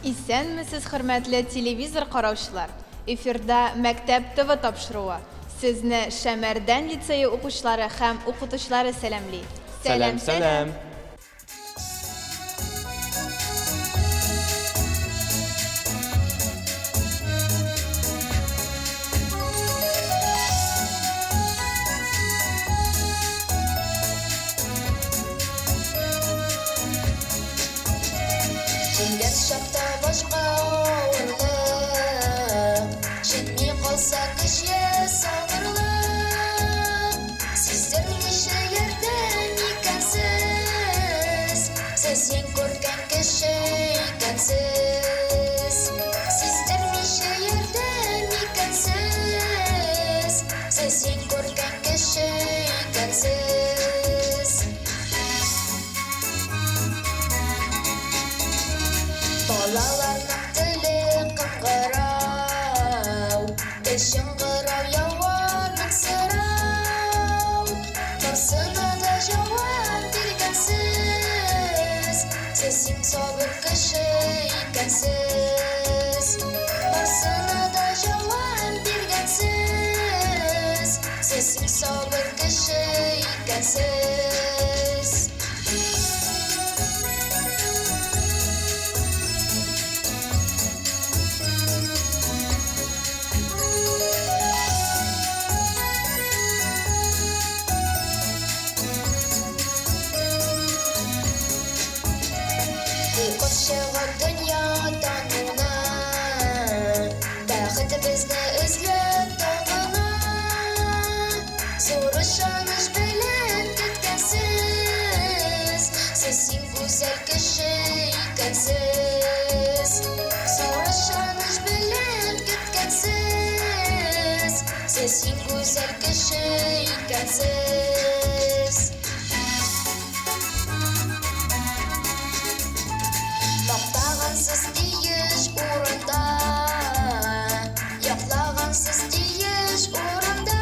Исәнмесез, хөрмәтле телевизор караучылар! Эфирда Мәктәп ТВ тапшыруы. Сезне Шәмәрдән лицее укучылары һәм укытучылары сәламли. Сәлам, сәлам! Килгән чакта башка авырлык, Җитми калса көч йә сабырлык, Сиздермичә ярдәм икәнсез, Сез иң күркәм кеше икәнсез. Сиздермичә ярдәм икәнсез, Сез иң күркәм кеше икәнсез. Балаларның теле кыңгырау, Тел чыңгырау ява мең сорау. Барсына да җавап биргәнсез, Сез иң сабыр кеше икәнсез. Барсына да җавап биргәнсез, Сез иң сабыр кеше икәнсез. Укып чыгып дөнья тануны, Бәхетебезне эзләп табуны, Зур ышаныч белән көткәнсез, Сез иң гүзәл кеше икәнсез. Зур ышаныч белән көткәнсез, Сез иң гүзәл кеше икәнсез. Мактагансыз тиеш урында, Яклагансыз тиеш урында.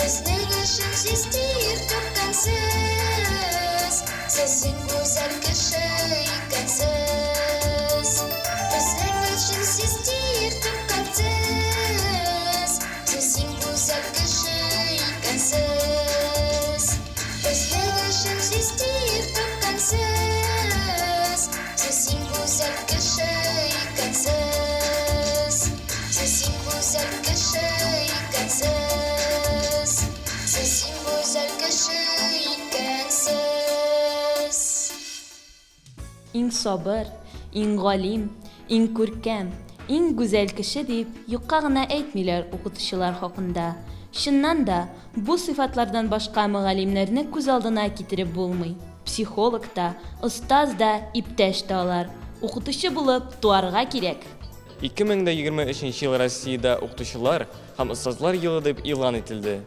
Безнең өчен сез тир түккәнсез, Сез иң гүзәл кеше икәнсез. Безнең өчен сез тир түккәнсез, Сез иң гүзәл кеше икәнсез. Безнең өчен сез тир түккәнсез, Сез иң гүзәл кеше икәнсез. Сез иң гүзәл кеше икәнсез. Сез иң гүзәл кеше икәнсез. Иң сабыр, иң галим, иң күркәм, иң гүзәл кеше дип юкка гына әйтмиләр укытучылар хакында. Чыннан да, бу сыйфатлардан башка мөгаллимнәрне күз алдына китереп булмый. Психолог та, остаз да, иптәш тә алар. Укытучы булып туарга кирәк! 2023 ел Россиядә Укытучылар һәм остазлар елы дип игълан ителде.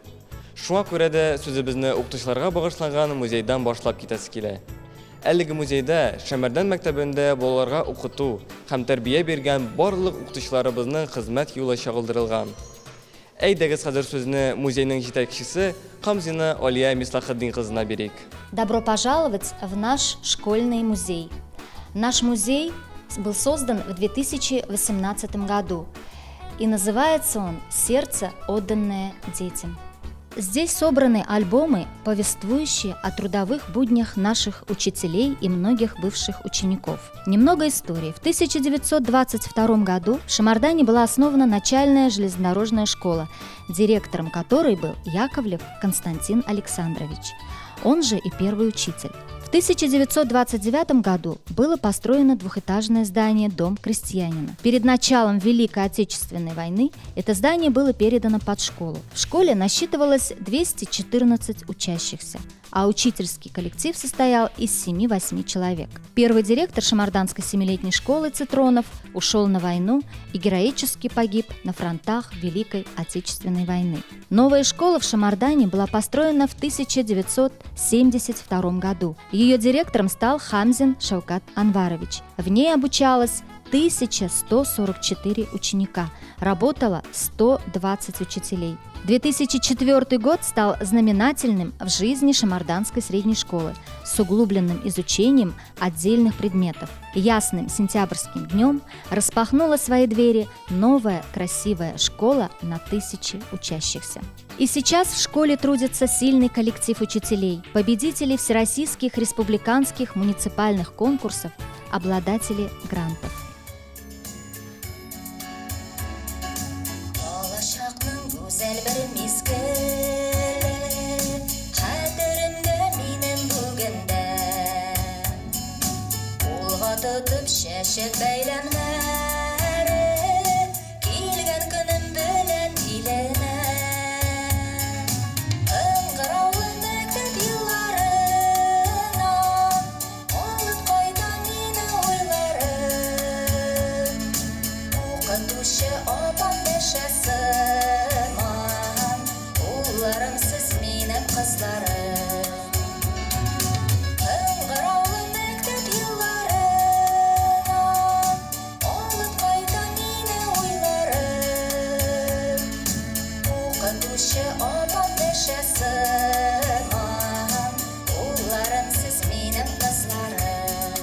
Шуңа күрә дә сүзебезне укытучыларга багышланган музейдан башлап китәсе килә. Әлеге музейда Шәмәрдән мәктәбендә балаларга укыту һәм тәрбия биргән барлык укытучыларыбызның хезмәт юлы чагылдырылган. Әйдәгез хәзер сүзне музейның җитәкчесе Камзина Алия Мислахетдин кызына бирик. Добро пожаловать в наш школьный музей. Наш музей был создан в 2018 году и называется он «Сердце, отданное детям». Здесь собраны альбомы, повествующие о трудовых буднях наших учителей и многих бывших учеников. Немного истории. В 1922 году в Шамардане была основана начальная железнодорожная школа, директором которой был Яковлев Константин Александрович. Он же и первый учитель. В 1929 году было построено двухэтажное здание «Дом крестьянина». Перед началом Великой Отечественной войны это здание было передано под школу. В школе насчитывалось 214 учащихся, а учительский коллектив состоял из 7-8 человек. Первый директор Шамарданской семилетней школы Цитронов ушел на войну и героически погиб на фронтах Великой Отечественной войны. Новая школа в Шамардане была построена в 1972 году. Ее директором стал Хамзин Шаукат Анварович. В ней обучалось 1144 ученика, работало 120 учителей. 2004 год стал знаменательным в жизни Шамарданской средней школы с углубленным изучением отдельных предметов. Ясным сентябрьским днем распахнула свои двери новая красивая школа на тысячи учащихся. И сейчас в школе трудится сильный коллектив учителей, победители всероссийских, республиканских, муниципальных конкурсов, обладатели грантов. Балачакның гүзәл бер мизгеле Хәтеремдә минем бүген дә. Кулга тотып чәчәк бәйләмнәре Килгән көнем белән илемә. Кыңгыраулы мәктәп елларына Алып кайта мине уйларым. Укытучы апам дәшә сыман, Улларым сез минем кызларым. Кыңгыраулы мәктәп елларына Алып кайта мине уйларым. Укытучы апам дәшә сыман, Улларым сез минем кызларым.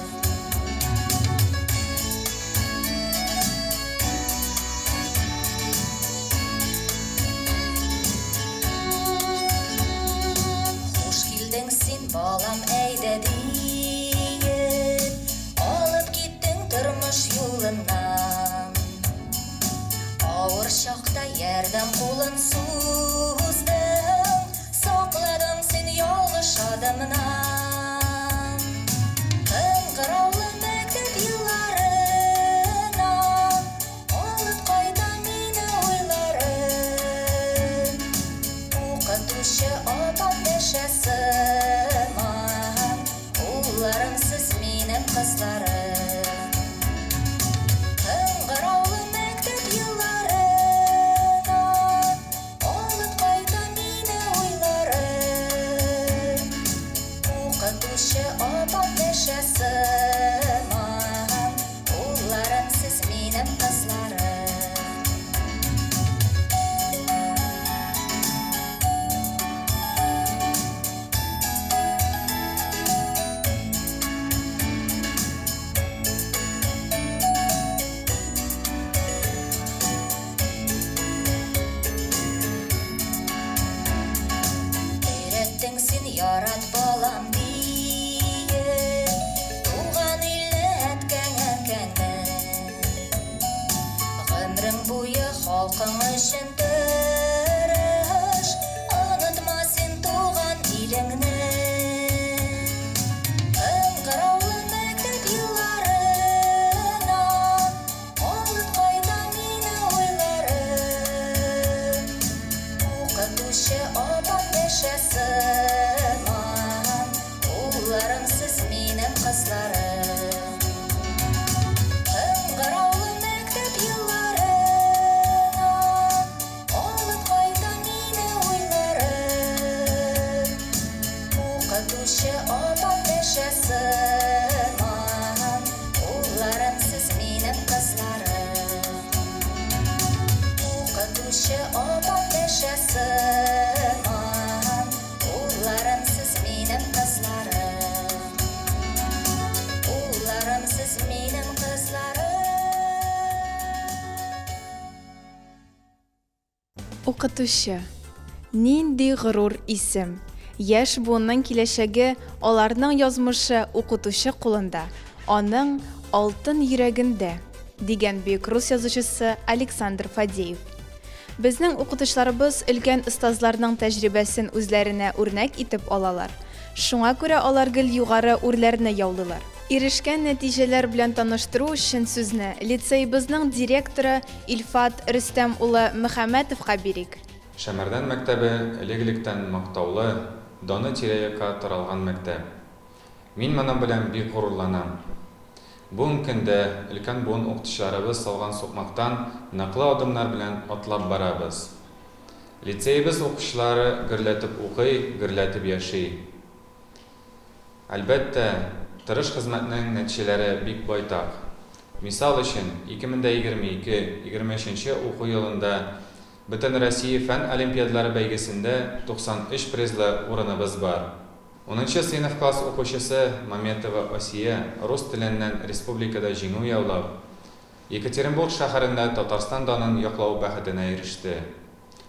Хуш килдең син, балам, әйдә диеп, Алып киттең тормыш юлыннан. Авыр чакта ярдәм кулын суздың, Сакладың син ялгыш адымнан. Кыңгыраулы мәктәп елларына Алып кайта мине уйларым. Укытучы апам дәшә сыман, Улларым сез минем кызларым. Кыңгыраулы мәктәп елларына Алып кайта мине уйларым. Укытучы апам дәшә сыман, Улларым сез минем кызларым. Өйрәттең син ярат балам диеп, Туган илне әткәң әнкәңне. Гомерең буе халкың өчен тырыш, Онытма син туган илеңне. Кыңгыраулы мәктәп елларына Алып кайта мине уйларым. Укытучы апам дәшә сыман, Улларым сез минем кызларым. Кыңгыраулы мәктәп елларына Алып кайта мине уйларым. Укытучы апам дәшә сыман, Улларым сез минем кызларым. Укытучы апам дәшә сыман, Улларым сез минем кызларым. Улларым сез минем кызларым. Укытучы. Нинди горур исем! Яшь буынның киләчәге, аларның язмышы укытучы кулында, аның алтын йөрәгендә, дигән бөек рус язучысы Александр Фадеев. Безнең укытучыларыбыз өлкән остазларның тәҗрибәсен үзләренә үрнәк итеп алалар. Шуңа күрә алар гел югары үрләрне яулыйлар. Ирешкән нәтиҗәләр белән таныштыру өчен сүзне лицеебызның директоры Илфат Рөстәм улы Мөхәммәтовка бирик. Шәмәрдән мәктәбе элек-электән мактаулы, даны тирә-якка таралган мәктәп. Мин моның белән бик горурланам. Бүгенге көндә өлкән буын укытучыларыбыз салган сукмактан ныклы адымнар белән атлап барабыз. Лицеебыз укучылары гөрләтеп укый, гөрләтеп яши. Әлбәттә, тырыш хезмәтнең нәтиҗәләре бик байтак. Мисал өчен, 2022, 23 нче уку елында. Бөтенроссия фән олимпиадалары бәйгесендә 93 призлы урыныбыз бар. Унынчы сыйныф класс укучысы Маметова Осия рус теленнән республикада җиңү яулап, Екатеринбург шәһәрендә Татарстан данын яклау бәхетенә иреште.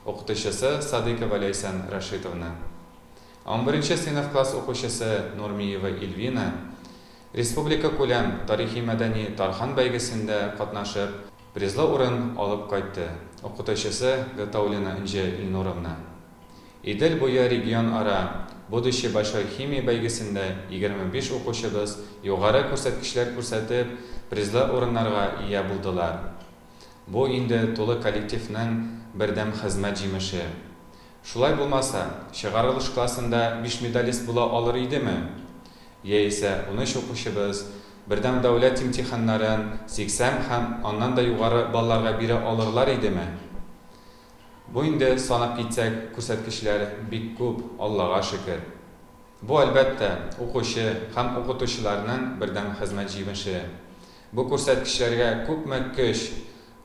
Укытучысы Садыйкова Ләйсән Рәшитовна. Ә унберенче сыйныф класс укучысы Нурмиева Ильвина республикакүләм тарихи-мәдәни Тархан бәйгесендә катнашып, призлы урын алып кайтты, укытучысы Гатауллина Энҗе Илнуровна. Идел буе регионара Будущее большой химии бәйгесендә 25 укучыбыз югары күрсәткечләр күрсәтеп, призлы урыннарга ия булдылар. Бу инде тулы коллективның бердәм хезмәт җимеше. Шулай булмаса, чыгарылыш классында биш медалист була алыр идеме? Яисә унөч укучыбыз Бердәм дәүләт имтиханнарын 80 һәм аннан да югары балларга бирә алырлар идеме? Бу инде санап китсәк, күрсәткечләр бик күп, Аллага шөкер. Бу, әлбәттә, укучы һәм укытучыларның бердәм хезмәт җимеше. Бу күрсәткечләргә күпме көч,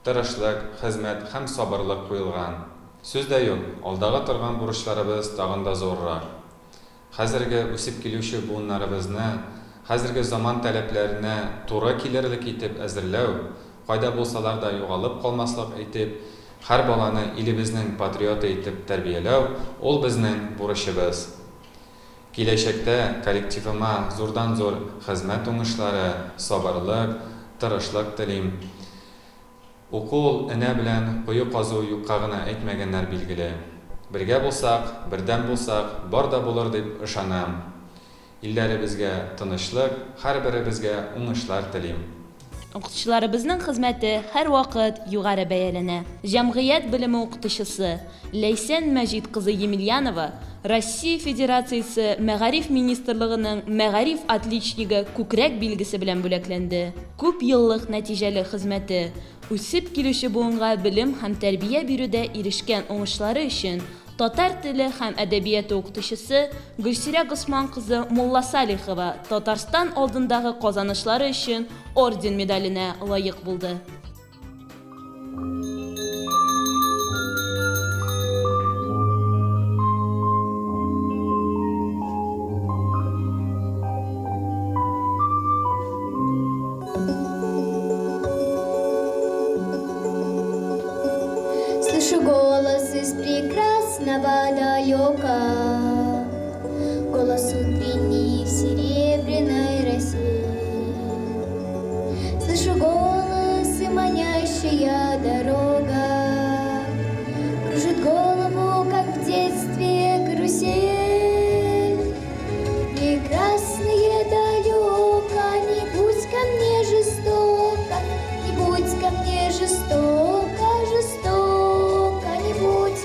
тырышлык, хезмәт һәм сабырлык куелган. Сүз дә юк, алдагы торган бурычларыбыз тагын да зуррак. Хәзерге үсеп килүче буыннарыбызны хәзерге заман таләпләренә туры килерлек итеп әзерләү, кайда булсалар да югалып калмаслык итеп, һәр баланы илебезнең патриоты итеп тәрбияләү, ул безнең бурычыбыз. Киләчәктә коллективыма зурдан-зур хезмәт уңышлары, сабырлык, тырышлык телим. Уку ул энә белән кое казу юкка гына әйтмәгәннәр билгеле. Бергә булсак, бердәм булсак, бар да булыр дип ышанам. Илләребезгә тынычлык, һәрберебезгә уңышлар телим. Укытучыларыбызның хезмәте һәрвакыт югары бәяләнә. Җәмгыять белеме укытучысы Ләйсән Мәҗит кызы Емельянова Россия Федерациясе Мәгариф министрлыгының Мәгариф отличнигы күкрәк билгесе белән бүләкләнде. Күп еллык нәтиҗәле хезмәте, үсеп килүче буынга белем һәм тәрбия бирүдә ирешкән уңышлары өчен татар теле һәм әдәбияты укытучысы Гөлсирә Госман кызы Мулласалихова Татарстан алдындагы казанышлары өчен орден медаленә лаек булды. Слышу голос из прекрасного далека, Голос утренний в серебряной росе. Слышу голос и манящая дорога Кружит голову, как в детстве карусель. Прекрасное далеко, не будь ко мне жестоко, Не будь ко мне жестоко, жестоко не будь.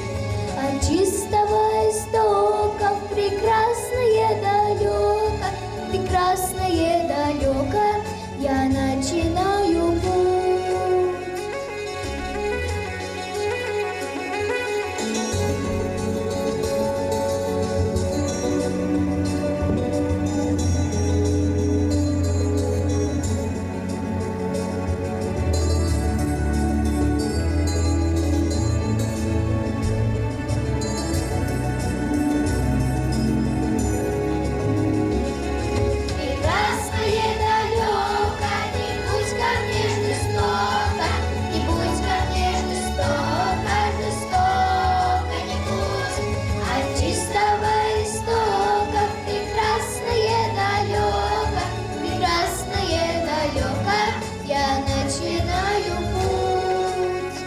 От чистого истока в прекрасное далеко, прекрасное далеко я начинаю путь. Прекрасное далеко, не будь ко мне жестоко, не будь ко мне жестоко, жестоко не будь. От чистого истока в прекрасное далеко, прекрасное далеко я начинаю путь.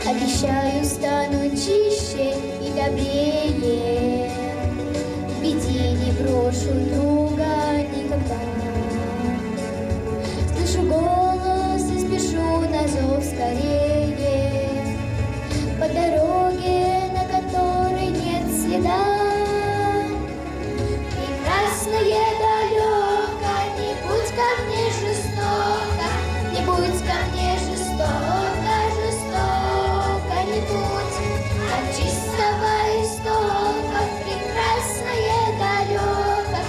Обещаю, стану чище и добрее. В беде не брошу друга никогда. Слышу голос и спешу на зов скорее. По дороге, на которой нет следа. Прекрасное далеко, не будь ко мне жестоко, не будь ко мне жестоко, жестоко не будь. От чистого истока в прекрасное далеко,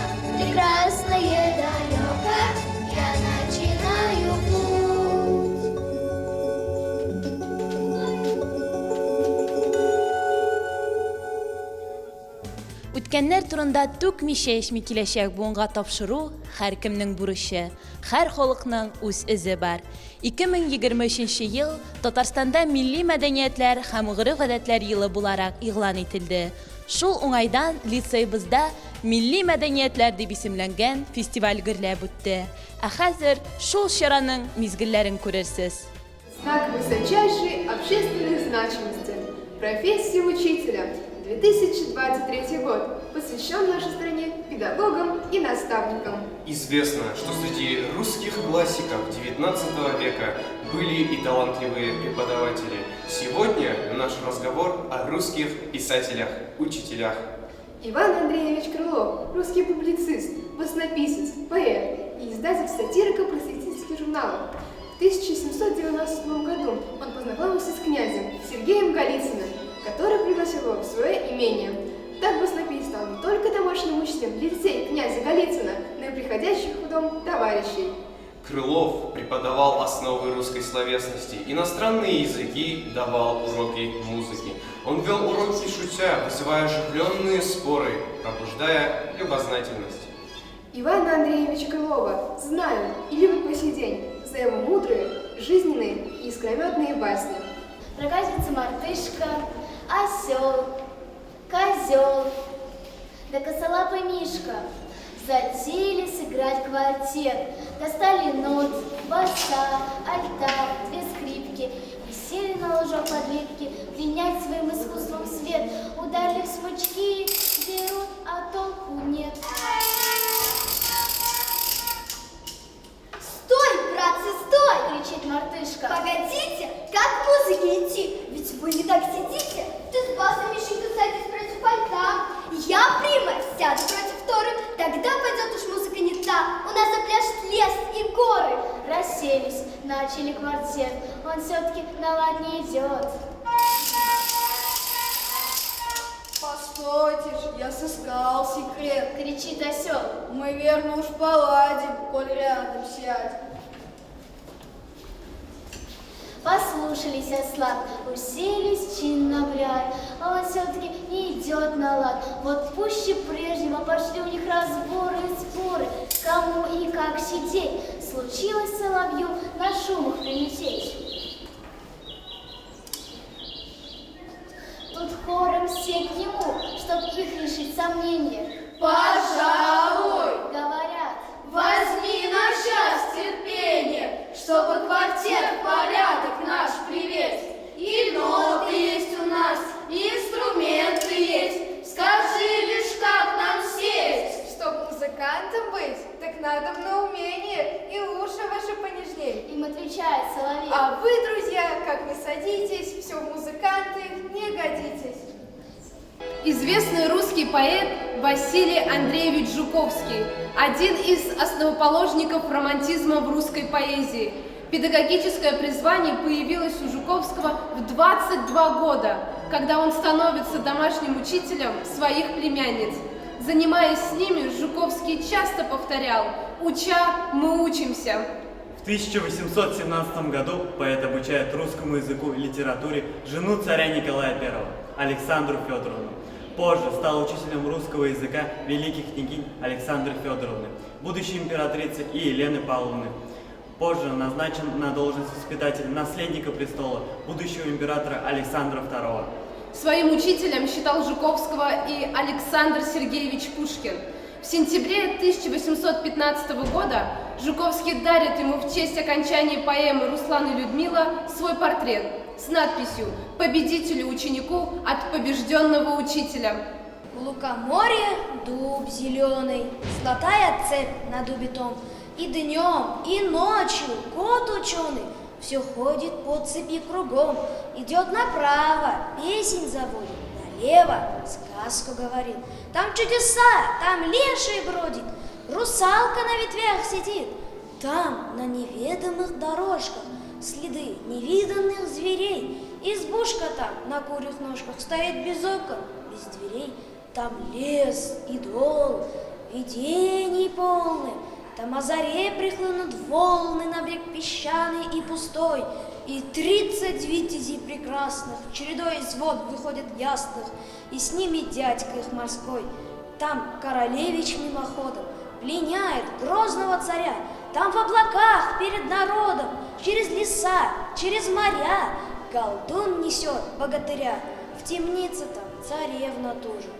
Үткәннәр турында түкми-чәчми киләчәк буынга тапшыру һәркемнең бурычы. Һәр халыкның үз эзе бар. 2023 нче ел Татарстанда милли мәдәниятләр һәм гореф-гадәтләр елы буларак игълан ителде. Шул уңайдан лицеебызда Милли мәдәниятләр дип исемләнгән фестиваль гөрләп үтте. Ә хәзер шул чараның мизгелләрен күрерсез. Знак высочайшей общественной значимости. Профессия учителя. 2023 год посвящен нашей стране педагогам и наставникам. Известно, что среди русских классиков XIX века были и талантливые преподаватели. Сегодня наш разговор о русских писателях, учителях. Иван Андреевич Крылов, русский публицист, баснописец, поэт и издатель сатирико-просветительских журналов. В 1797 году он познакомился с князем Сергеем Голицыным, который пригласил его в свое имение. Так баснописец стал не только домашним учителем для детей князя Голицына, но и приходящих в дом товарищей. Крылов преподавал основы русской словесности, иностранные языки, давал уроки музыки. Он вел уроки шутя, вызывая оживленные споры, пробуждая любознательность. Ивана Андреевича Крылова знают и любят по сей день за его мудрые, жизненные и искрометные басни. Проказница мартышка, осел, козел, да косолапый Мишка затеяли сыграть квартет. Достали нот, баса, альта, две скрипки и сели на лужок под липки пленять своим искусством свет. Ударили в смычки, берут, а толку нет. Стой, братцы, стой! Кричит мартышка. Погодите, как к музыке идти? Ведь вы не так сидите. Ты с басом, Мишенька, садись против альта. Я, прима, сяду против Торы. Тогда пойдет уж музыка не та. У нас запляшет лес и горы. Расселись, начали квартет. Он все-таки на лад не идет. Постойте ж, я сыскал секрет. Кричит осел. Мы верно уж поладим, коль рядом сядем. Послушались осла, уселись чинно в ряд, а он все-таки не идет на лад. Вот пуще прежнего пошли у них разборы и споры, кому и как сидеть. Случилось соловью на шумах прилететь. Тут хором все к нему, чтоб их решить сомнения. Пожалуй, говорят, возьми на час терпение, чтобы квартет в порядок наш привести. И ноты есть у нас, и инструменты есть. Скажи лишь, как нам сесть. Чтоб музыкантом быть, так надо на умение и уши ваши понежней. Им отвечает соловей. А вы, друзья, как не садитесь, все в музыканты не годитесь. Известный русский поэт Василий Андреевич Жуковский, один из основоположников романтизма в русской поэзии. Педагогическое призвание появилось у Жуковского в 22 года, когда он становится домашним учителем своих племянниц. Занимаясь с ними, Жуковский часто повторял: «Уча, мы учимся». В 1817 году поэт обучает русскому языку и литературе жену царя Николая I, Александру Федоровну. Позже стал учителем русского языка великих княгинь Александры Федоровны, будущей императрицы и Елены Павловны. Позже назначен на должность воспитателя наследника престола, будущего императора Александра II. Своим учителем считал Жуковского и Александр Сергеевич Пушкин. В сентябре 1815 года Жуковский дарит ему в честь окончания поэмы «Руслан и Людмила» свой портрет с надписью «Победителю-ученику от побежденного учителя». В лукоморье дуб зеленый, золотая цепь на дубе том. И днем, и ночью кот ученый все ходит по цепи кругом. Идет направо, песень заводит, налево сказку говорит. Там чудеса, там леший бродит, русалка на ветвях сидит. Там на неведомых дорожках следы невиданных зверей. Избушка там на курьих ножках стоит без окон, без дверей. Там лес и дол, видений полны. Там о заре прихлынут волны на брег песчаный и пустой. И 30 витязей прекрасных чередой из вод выходят ясных, и с ними дядька их морской. Там королевич мимоходом пленяет грозного царя, там в облаках перед народом, через леса, через моря колдун несет богатыря. В темнице там царевна тужит,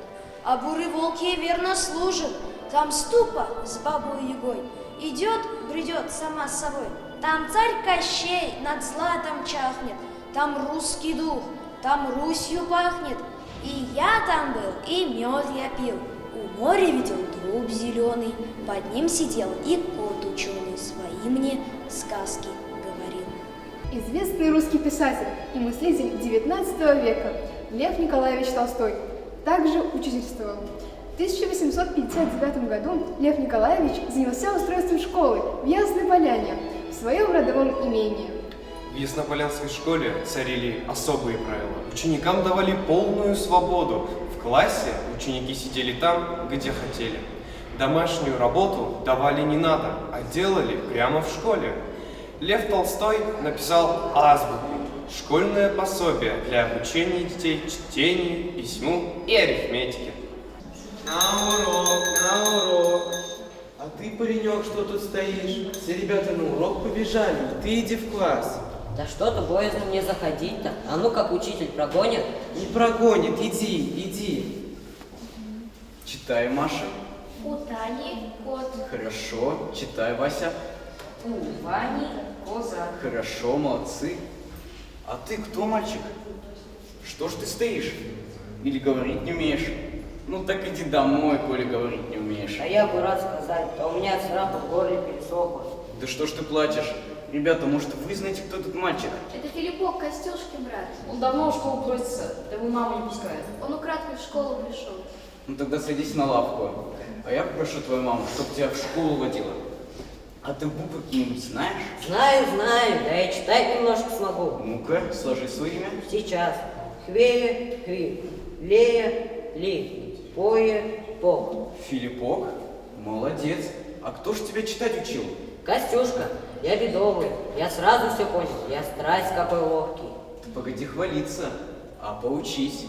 а буры волки верно служат. Там ступа с бабой Ягой идет, бредет сама с собой. Там царь Кощей над златом чахнет, там русский дух, там Русью пахнет. И я там был, и мед я пил. У моря видел дуб зеленый, под ним сидел и кот ученый, свои мне сказки говорил. Известный русский писатель и мыслитель XIX века Лев Николаевич Толстой также учительствовал. В 1859 году Лев Николаевич занялся устройством школы в Ясной Поляне, в своем родовом имении. В Яснополянской школе царили особые правила. Ученикам давали полную свободу. В классе ученики сидели там, где хотели. Домашнюю работу давали не надо, а делали прямо в школе. Лев Толстой написал азбуку, школьное пособие для обучения детей чтению, письму и арифметике. На урок, на урок. А ты, паренек, что тут стоишь? Все ребята на урок побежали, ты иди в класс. Да что-то боязно мне заходить-то. А ну как учитель прогонит? Не прогонит, иди, иди. Читай, Маша. У Тани кот. Хорошо, читай, Вася. У Вани коза. Хорошо, молодцы. А ты кто, мальчик? Что ж ты стоишь? Или говорить не умеешь? Ну так иди домой, коли говорить не умеешь. А я бы рад сказать, а у меня от страха в горле пересохло. Да что ж ты плачешь? Ребята, может, вы знаете, кто этот мальчик? Это Филиппок, Костюшкин брат. Он давно в школу просится, да его мама не пускает. Он украдкой в школу пришел. Ну тогда садись на лавку. А я попрошу твою маму, чтобы тебя в школу водила. А ты буквы какие-нибудь знаешь? Знаю, знаю, да я читать немножко смогу. Ну-ка, сложи свое имя. Сейчас. Хвея, хви, лея, ли, пое, пок. Филиппок? Молодец. А кто ж тебя читать учил? Костюшка, я бедовый, я сразу все понял, я страсть какой ловкий. Ты погоди хвалиться, а поучись.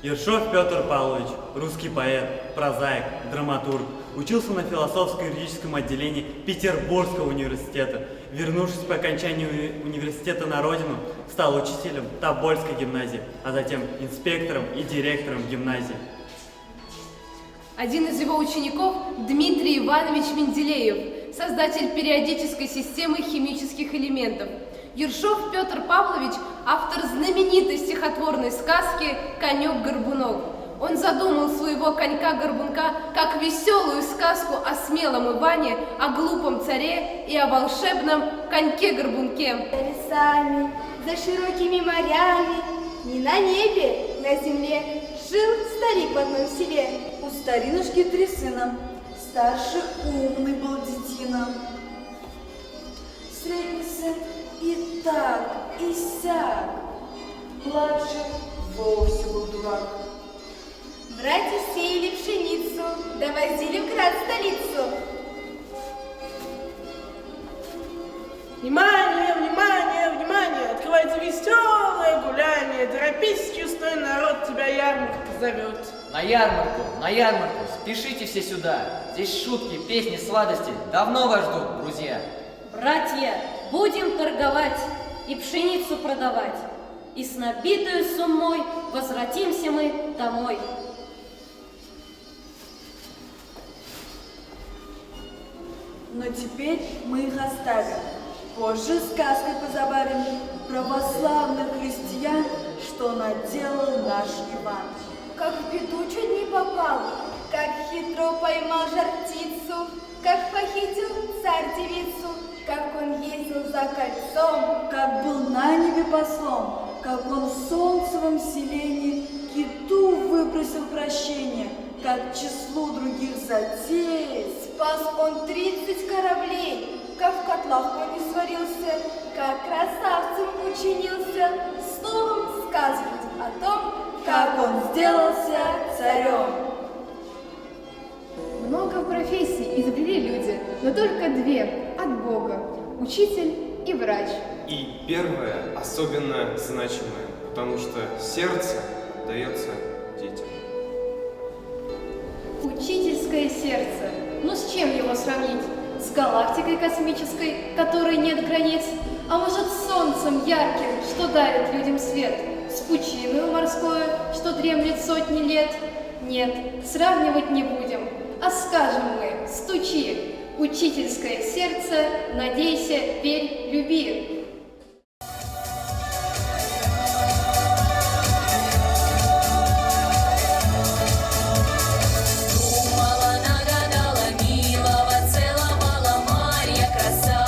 Ершов Петр Павлович, русский поэт, прозаик, драматург, учился на философско-юридическом отделении Петербургского университета. Вернувшись по окончанию университета на родину, стал учителем Тобольской гимназии, а затем инспектором и директором гимназии. Один из его учеников – Дмитрий Иванович Менделеев, создатель периодической системы химических элементов. Ершов Петр Павлович – автор знаменитой стихотворной сказки «Конек-горбунок». Он задумал своего конька-горбунка как веселую сказку о смелом Иване, о глупом царе и о волшебном коньке-горбунке. За лесами, за широкими морями, не на небе, на земле, жил старик в одном селе. У старинушки 3 сына, старший умный был детина, средний сын и так, и сяк, младший вовсе был дурак. Братья сеяли пшеницу, довозили в град столицу. Внимание, внимание, внимание! Открывайте веселое гуляние! Торопись, честной народ, тебя ярмарка позовет. На ярмарку, спешите все сюда. Здесь шутки, песни, сладости. Давно вас ждут, друзья. Братья, будем торговать и пшеницу продавать. И с набитою суммой возвратимся мы домой. Но теперь мы их оставим. Позже сказкой позабавим православных христиан, что наделал наш Иван. Как в беду чуть не попал, как хитро поймал жар-птицу, как похитил царь-девицу, как он ездил за кольцом, как был на небе послом, как он в солнцевом селении киту выпросил прощение, как числу других затей. Спас он 30 кораблей, как в котлах он не сварился, как красавцем учинился. Словом сказывать о том, как он сделался царем. Много профессий изобрели люди, но только две от Бога – учитель и врач. И первое особенно значимое, потому что сердце дается детям. Учительское сердце. Ну с чем его сравнить? С галактикой космической, которой нет границ? А может, с солнцем ярким, что дарит людям свет? С пучиною морскою, что дремлет сотни лет? Нет, сравнивать не будем, а скажем мы, стучи! Учительское сердце, надейся, верь, люби! Думала, нагадала, милого целовала Марья краса,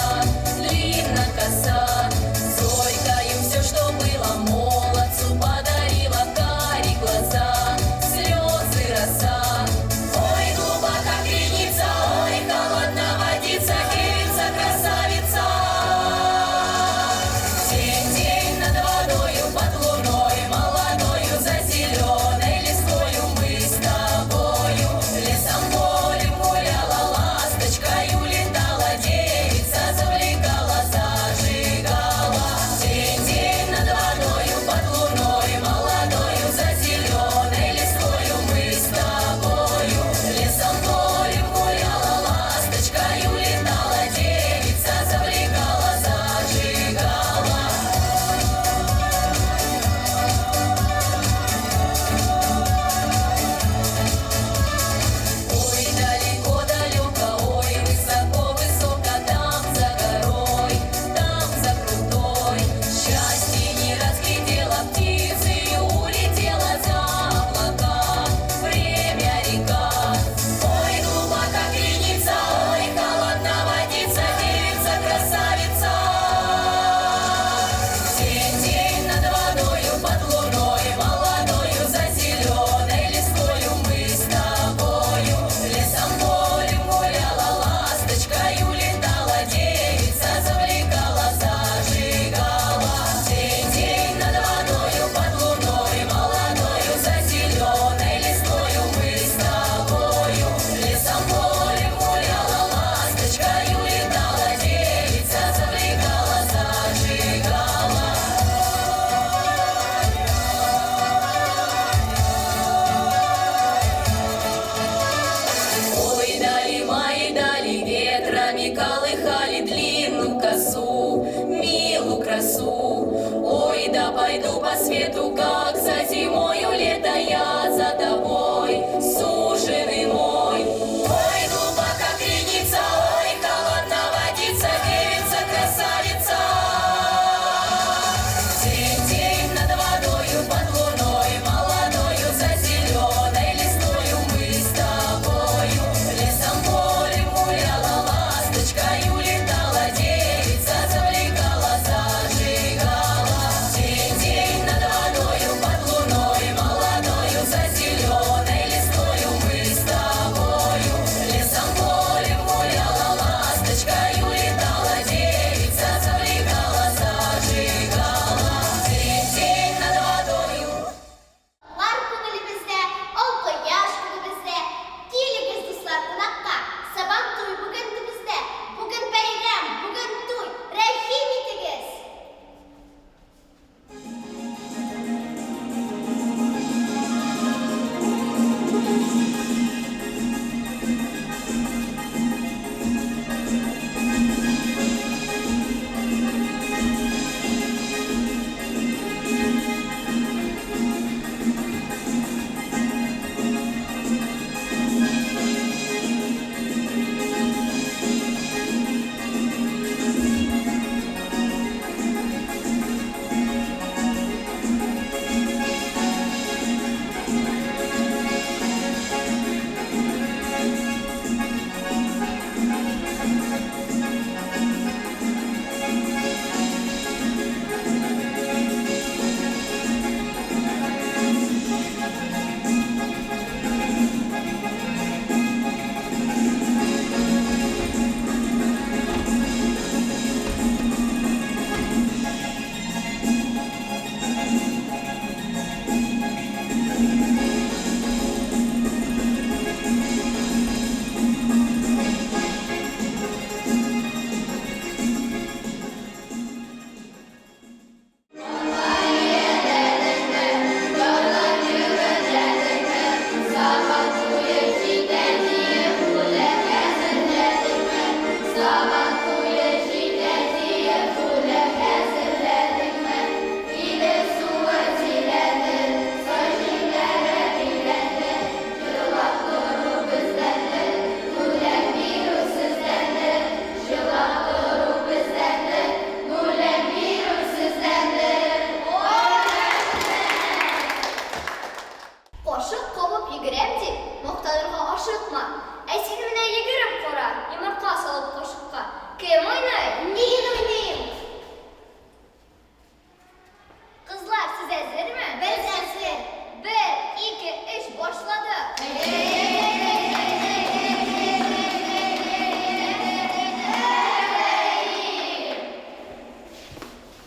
длинна коса. Зорькою все, что было, молодцу подарила кари глаза, слезы роса. Ой, глубока криница, ой, холодна водица, девица красавица. День-день над водою, под луной молодою, за зеленой листвою мы с тобою. Лесом полем гуляла, ласточкою летала, девица завлекала, зажигала. День-день над водою, под луной молодою, за зеленой листвою мы с тобою. Лесом полем гуляла, ласточкою летала, девица завлекала, зажигала. Ой, далеко-далеко, ой, высоко-высоко, там за горой, там за крутой. Счастье не разглядела птицы, улетела за облака, время река. Ой, глубока криница, ой, холодна водица, девица красавица. День-день над водою, под луной молодою, за зеленой листвою мы с тобою. Лесом полем гуляла, ласточкою летала, девица завлекала, зажигала. День-день над водою, под луной молодою, за зеленой листвою мы с тобою. Лесом полем гуляла, ласточкою летала, девица завлекала, зажигала. Ой, дали мои, дали ветрами колыхали длинную косу, милу красу. Ой, да пойду по свету, как за зимою лето я за тобой, суженый мой. Ой, глубока криница, ой, холодна водица, девица красавица. День-день над водою, под луной молодою, за зеленой листвою мы с тобою. Лесом полем гуляла, ласточкою летала, девица завлекала, зажигала. День-день над водою, под луной Кашык кабып йөгерәм дип, мактанырга ашыкма. Ә син менә йөгереп кара, йомырка салып кашыкка. Кем уйный? Мин уйныйм! Кызлар, сез әзерме? Без әзер! Бер, ике, өч, башладык!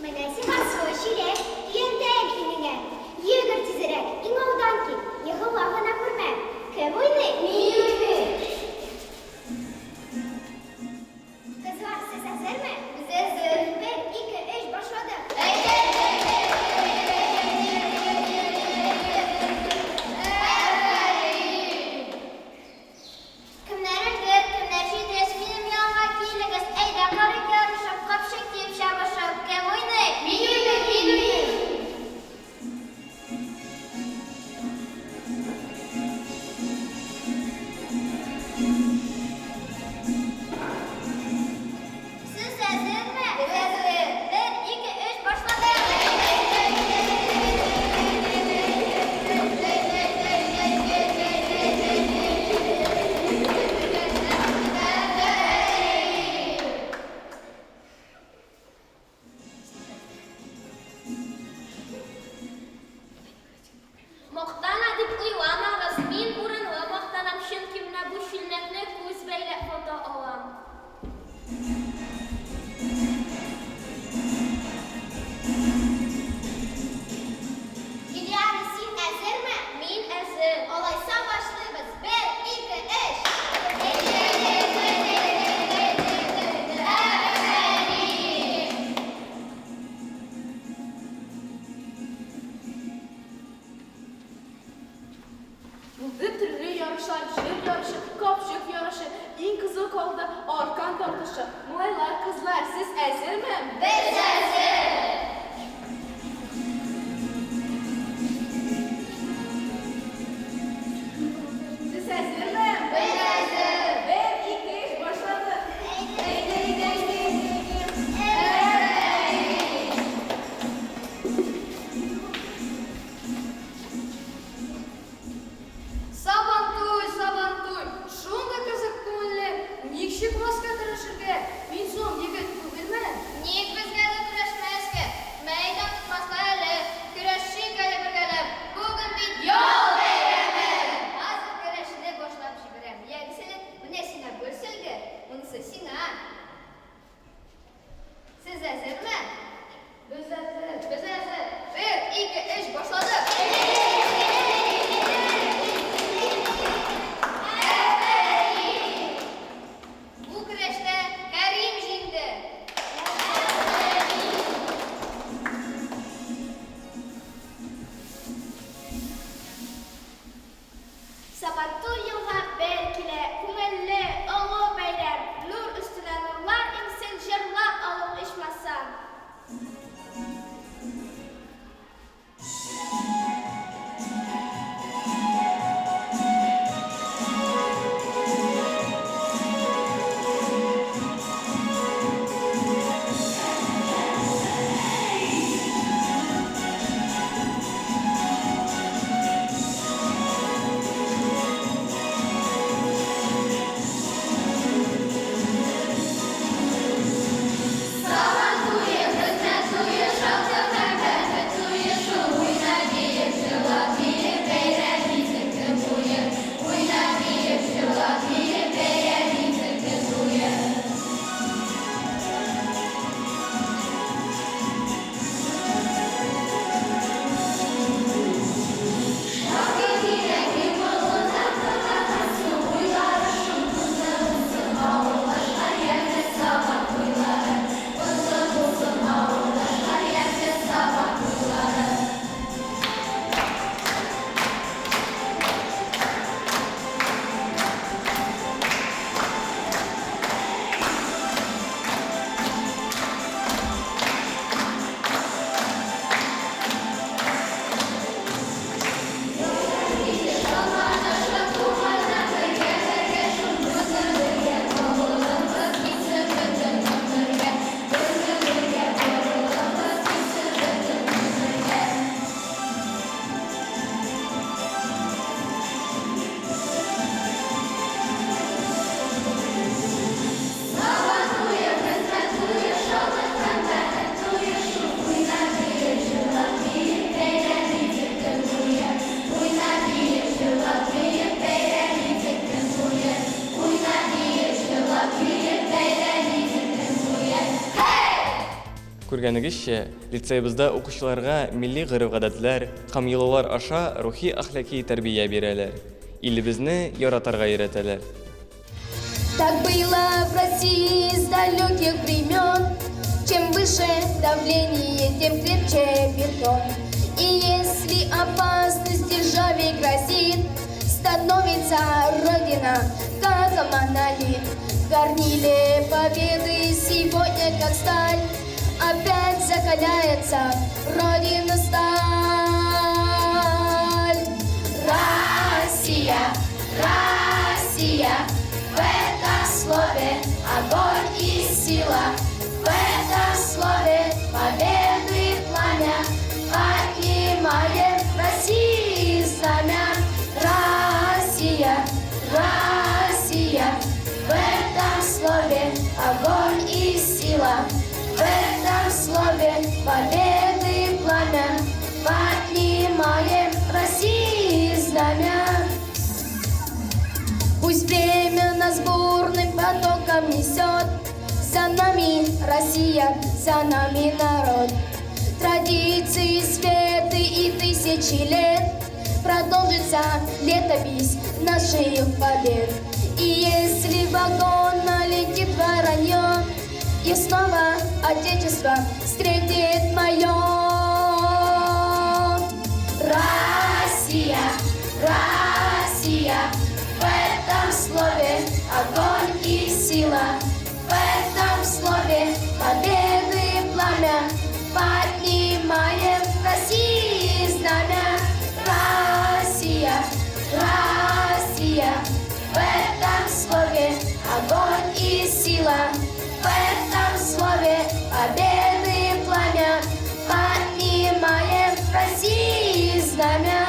Менә сиңа сулы чиләк, төянтә әле инеңә. Йөгер тизерәк, иң алдан кил, егыла гына күрмә. Кем уйный? Мин уйныйм! Кызлар, сез әзерме? Без әзер! Бер, ике, өч, башладык! Кемнәр өлгер, кемнәр җитез, минем янга килегез, әйдә карыйк ярышып, капчык киеп чабышып, кем уйный? Мин уйныйм, мин уйныйм! Сез әзерме? Без әзер! Бер, ике, өч, башладык! Мактана дип уйламагыз, мин урынлы мактанам, чөнки менә бу чүлмәкне күз бәйләп вата алам. Юлиана, син әзерме? Мин әзер. Алайса башлыйбыз. Бер, ике, өч! Булды төрле ярышлар, җыр ярышы, капчык ярышы, иң кызыгы калды аркан тартышы. Малайлар, кызлар, сез әзерме? Без әзер! Сез әзерме? Без әзер! Бер, ике, өч, башладык! Сабантуй, Сабантуй, шундый кызык күңелле, ник чыкмаска көрәшергә, мин соң егет түгелме? Ник безгә дә көрәшмәскә? Күргәнегезчә, лицеебызда укучыларга милли гореф-гадәтләр һәм йолалар аша рухи-әхлаки тәрбия бирәләр, илебезне яратарга өйрәтәләр. Так было в России с далеких времен. Чем выше давление, тем крепче бетон. И если опасность державе грозит, становится Родина как монолит. В горниле победы сегодня как сталь, опять закаляется Родина сталь. Россия, Россия, в этом слове огонь и сила, в этом слове победы пламя, поднимаем России знамя. Россия, Россия, в этом слове огонь и сила, в этом слове победы пламя, поднимаем России знамя. Пусть время нас бурным потоком несет, за нами Россия, за нами народ. Традиции светы и тысячи лет продолжится летопись наших побед. И если в вагон налетит воронье, и снова Отечество встретит мое. Россия, Россия, в этом слове огонь и сила, в этом слове победы пламя, поднимаем России знамя. Россия, Россия, в этом слове огонь и сила, в этом слове победы пламя, поднимаем России знамя.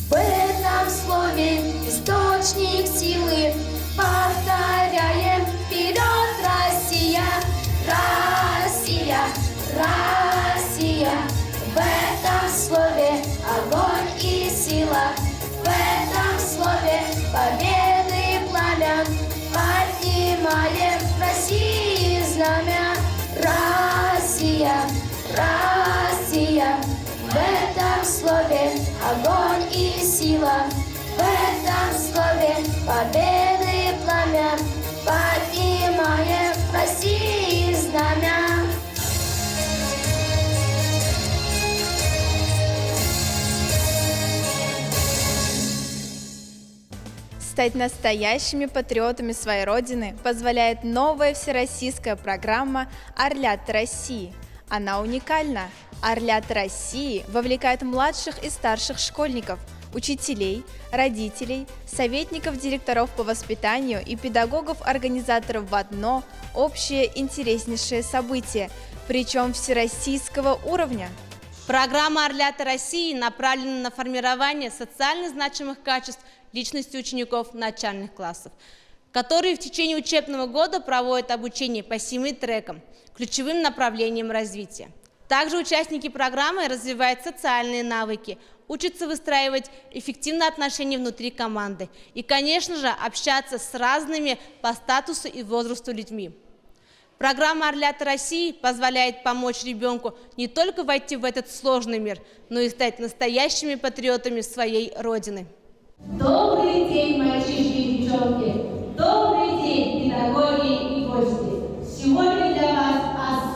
В этом слове источник силы, повторяем вперед, Россия, Россия, Россия. В этом слове огонь и сила, в этом слове победы пламя, поднимаем России знамя. Россия, Россия, в этом слове огонь и сила, в этом слове победы пламя, поднимаем России знамя. Стать настоящими патриотами своей Родины позволяет новая всероссийская программа «Орлята России». Она уникальна. «Орлята России» вовлекает младших и старших школьников, учителей, родителей, советников директоров по воспитанию и педагогов-организаторов в одно общее интереснейшее событие, причем всероссийского уровня. Программа «Орлята России» направлена на формирование социально значимых качеств личности учеников начальных классов, которые в течение учебного года проводят обучение по 7 трекам, ключевым направлениям развития. Также участники программы развивают социальные навыки, учатся выстраивать эффективные отношения внутри команды и, конечно же, общаться с разными по статусу и возрасту людьми. Программа «Орлята России» позволяет помочь ребенку не только войти в этот сложный мир, но и стать настоящими патриотами своей Родины. Добрый день, мальчишки и девчонки! Добрый день, педагоги и гости! Сегодня для вас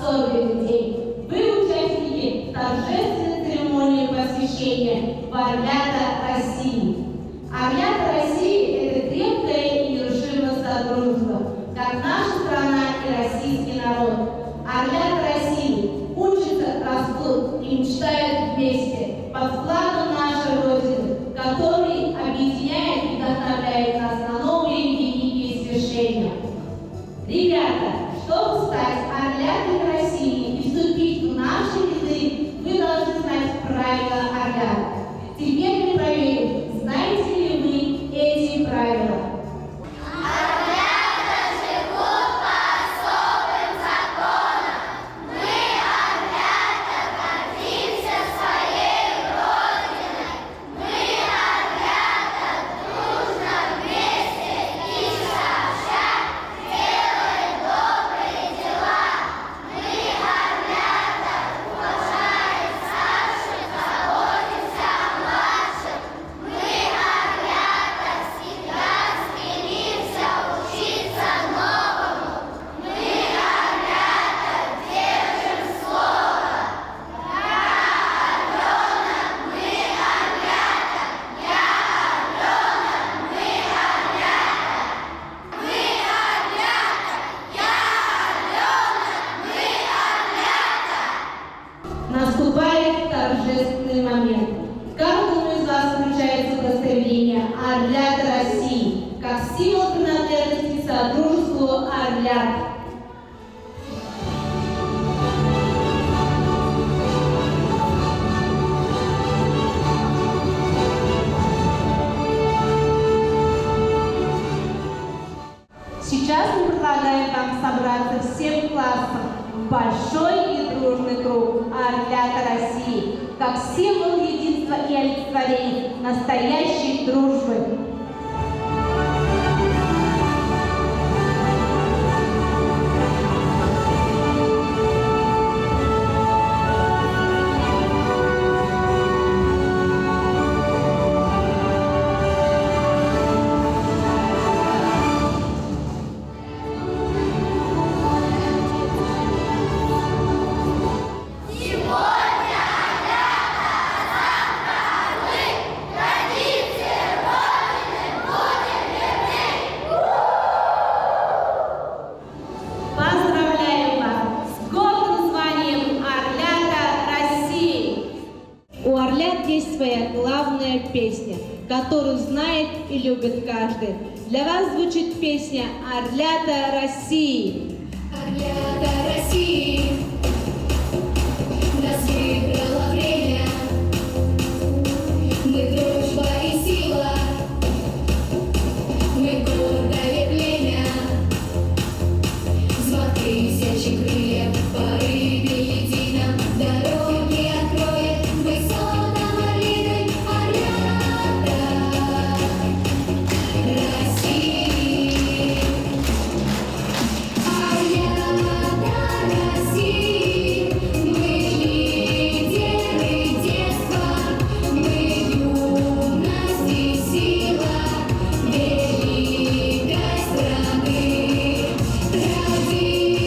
особенный день. Вы участники торжественной церемонии посвящения в «Орлята России». «Орлята России» – это крепкое и нерушимое содружество, как наша страна и российский народ. «Орлята России» учатся, растут и мечтают вместе под флагом нашей Родины, который объединяет и вдохновляет нас на новые великие свершения. Ребята, чтобы стать орлятами России и вступить в наши ряды, вы должны знать правила орлят. Теперь мы проверим, знаете ли вы эти правила. Орлята живут по особым законам. появления «Орлята России» как символ принадлежности к Содружеству «Орлят». Сейчас мы предлагаем вам собраться всем классом в большой и дружный круг «Орлята России», как символ единства и олицетворение настоящей дружбы. Поздравляем вас с гордым званием «Орлята России». У орлят есть своя главная песня, которую знает и любит каждый. Для вас звучит песня «Орлята России». Орлята России, нас выбрало время. Мы дружба и сила, мы гордое племя. Взмах тысячи крыльев, порыве едином дороги откроет высотам орлиной Орлята России. Орлята России, мы лидеры детства, мы юность и сила великой страны. Традициям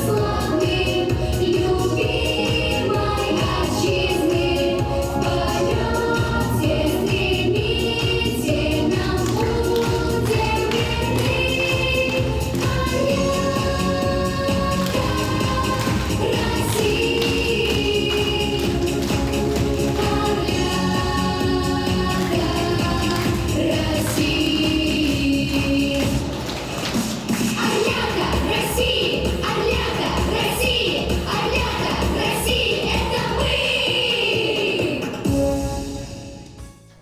славным любимой отчизны в полете стремительном будем верны. России, Орлята России. Орлята России, Орлята России, Орлята России, это мы!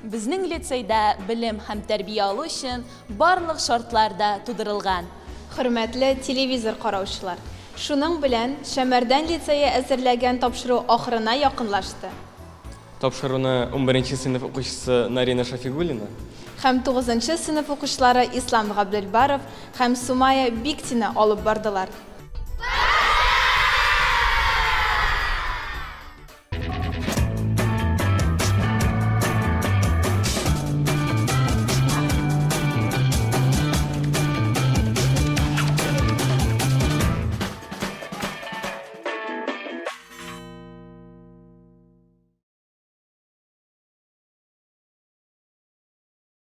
Безнең лицейда белем һәм тәрбия алу өчен барлык шартлар да тудырылган. Хөрмәтле телевизор караучылар, шуның белән Шәмәрдән лицее әзерләгән тапшыру ахырына якынлашты. Тапшыруны 11 сыйныф укучысы Нарина Шафигуллина Һәм 9 сыйныф укучылары Ислам Габделбаров һәм Сумая Биктина алып бардылар.